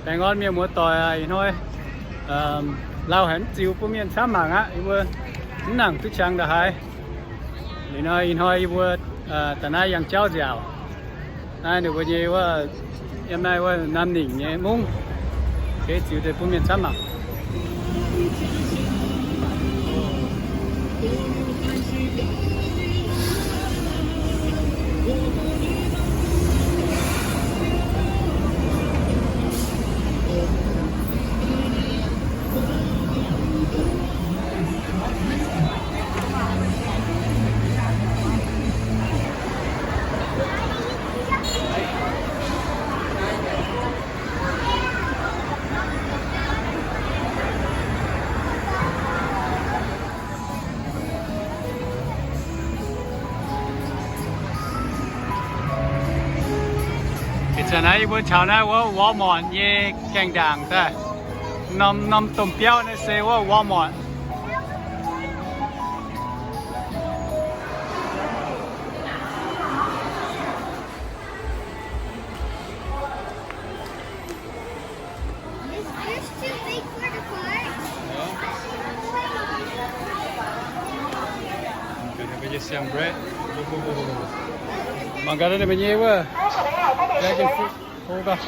Baengh orn mienh muoz-doic aac, ih hnoi lauh haic mv ziux bun mienh camv mangc aqv. Yie mbuo mv nangc duqv qangx ndongc haaix. Ih hnoi, ih hnoi yie mbuo daaih naaiv yangh jauv nziaauc. Naaiv ninh mbuo nyei wuov, yiem naaiv wuov Naamh Ningc nyei mungv. Geh ziux deix bun mienh camv mangc. Ih zanc naaiv yie mbuo caux naaiv wuov Walmart nyei gaengh ndaangc daaih. Norm, norm domh biauv naaiv se wuov Walmart. It's too big for the car. Mangc gaax ninh mbuo nyei wuov dragon fruit. Hoz gaax.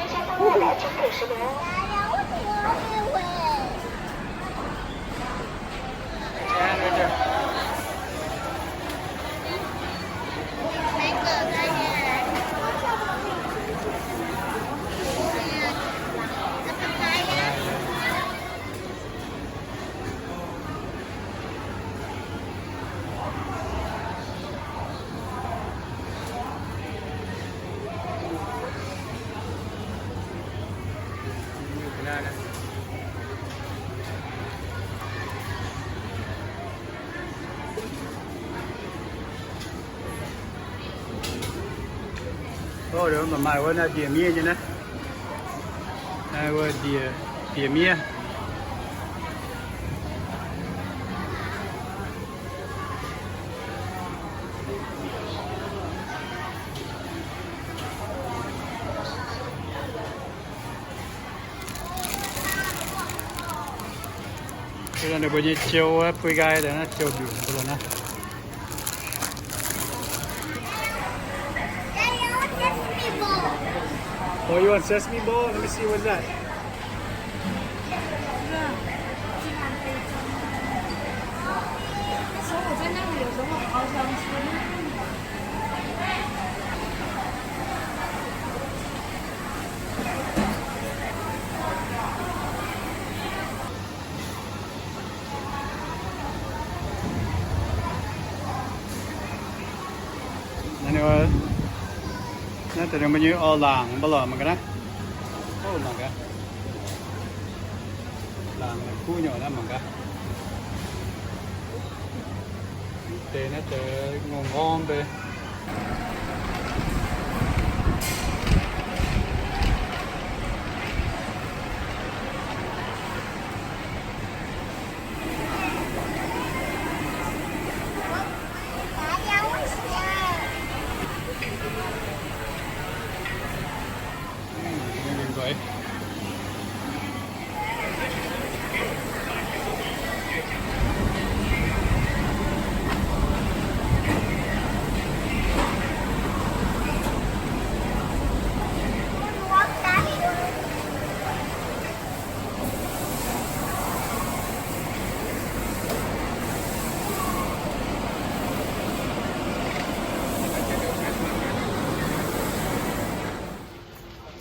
Ov, maaih wuov naaiv ndie-miev nyei naaiv. Naaiv wuov ndie, ndie-miev. Ninh mbuo nyei jou, bui nqaai daaih naaiv, jou mbiungc mbuo lorqc naaiv. Oh, you want sesame ball? Let me see, what's that? Naaiv deix ninh mbuo nyei oix laangc mv baac lorqc, mangc gaax naaiv. Ov, mangc gaax. Laangc kuv nyei naaiv, mangc gaax. Deix naaiv deix ngongh nqorm deix.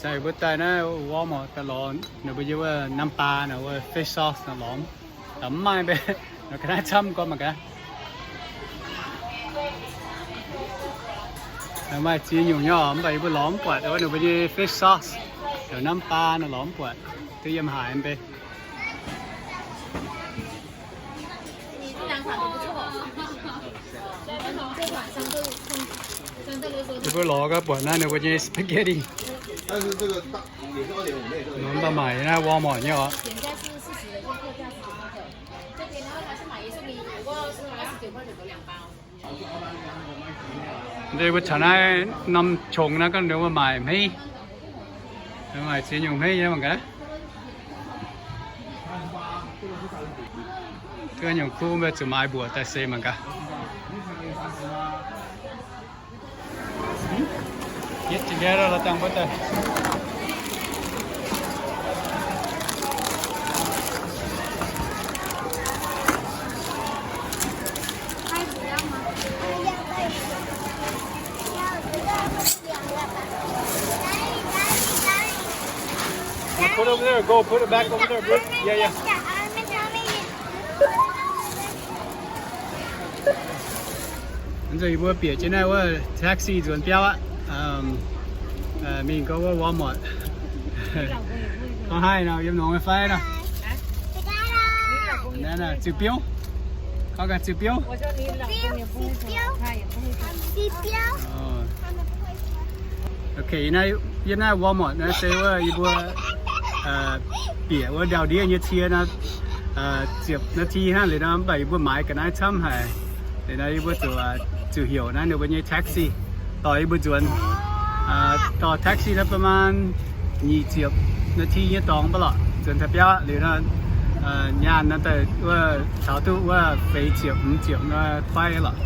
Ih zanc mbuo daaih naaiv Walmart daaih lorz ninh mbuo nyei wuov น้ำปลา naaiv, wuov fish sauce naaiv lorz. Mv maaih mbe, ga'naaiv camv gorngv mangc gaax. Maaih ziex nyungc nyei, mv baac yie mbuo lorz mv buatc wuov ninh mbuo nyei fish sauce, น้ำปลา naaiv lorz mv buatc, duqv yiem haaix mbe. Ninh mbuo lorz gaax buatc naaiv ninh mbuo nyei spaghetti. Mv baac maaic naaiv Walmart nyei oc. Ndeic mbuo caux naaiv norm qongx naaiv gorngv ninh mbuo maaic hmeiv. Maaic ziex nyungc hmeiv nyei mangc gaax. Duqv nyungc kuv mbuo zuqc maaiz mbuoqc daaih se mangc gaax. Get together lorz dangh mbuo daaih. Put over there. Go put it back over there, bro. Yeah, yeah. Nzunc yie mbuo bieqc jienv naaiv wuov taxi nzuonx biauv aqv. Mingh gorngv wuov Walmart. Gorngv haih nor, yiem nongx fai nor. Naaiv ziux biouv. Gorngv gaax ziux biouv. Ok, yiem naaiv Walmart naaiv se wuov yie mbuo bieqc wuov ndau-ndiev nyei cie nor, ziepc นาที hnangv. Liuz nor mv baac yie mbuo maaiz ga'naaiv camv haic. Liuz nor yie mbuo zuqc, zuqc heuc naaiv ninh mbuo nyei taxi dorh yie mbuo nzuonx. Dorh taxi naaiv ประมาณ nyic ziepc นาที nyei dorngx mv baac lorqc nzuonx taux biauv. Liuz nor nyaanh nor daaih wuov taux duqv wuov feix ziepc, hmz ziepc nor kuaaiv lorqc.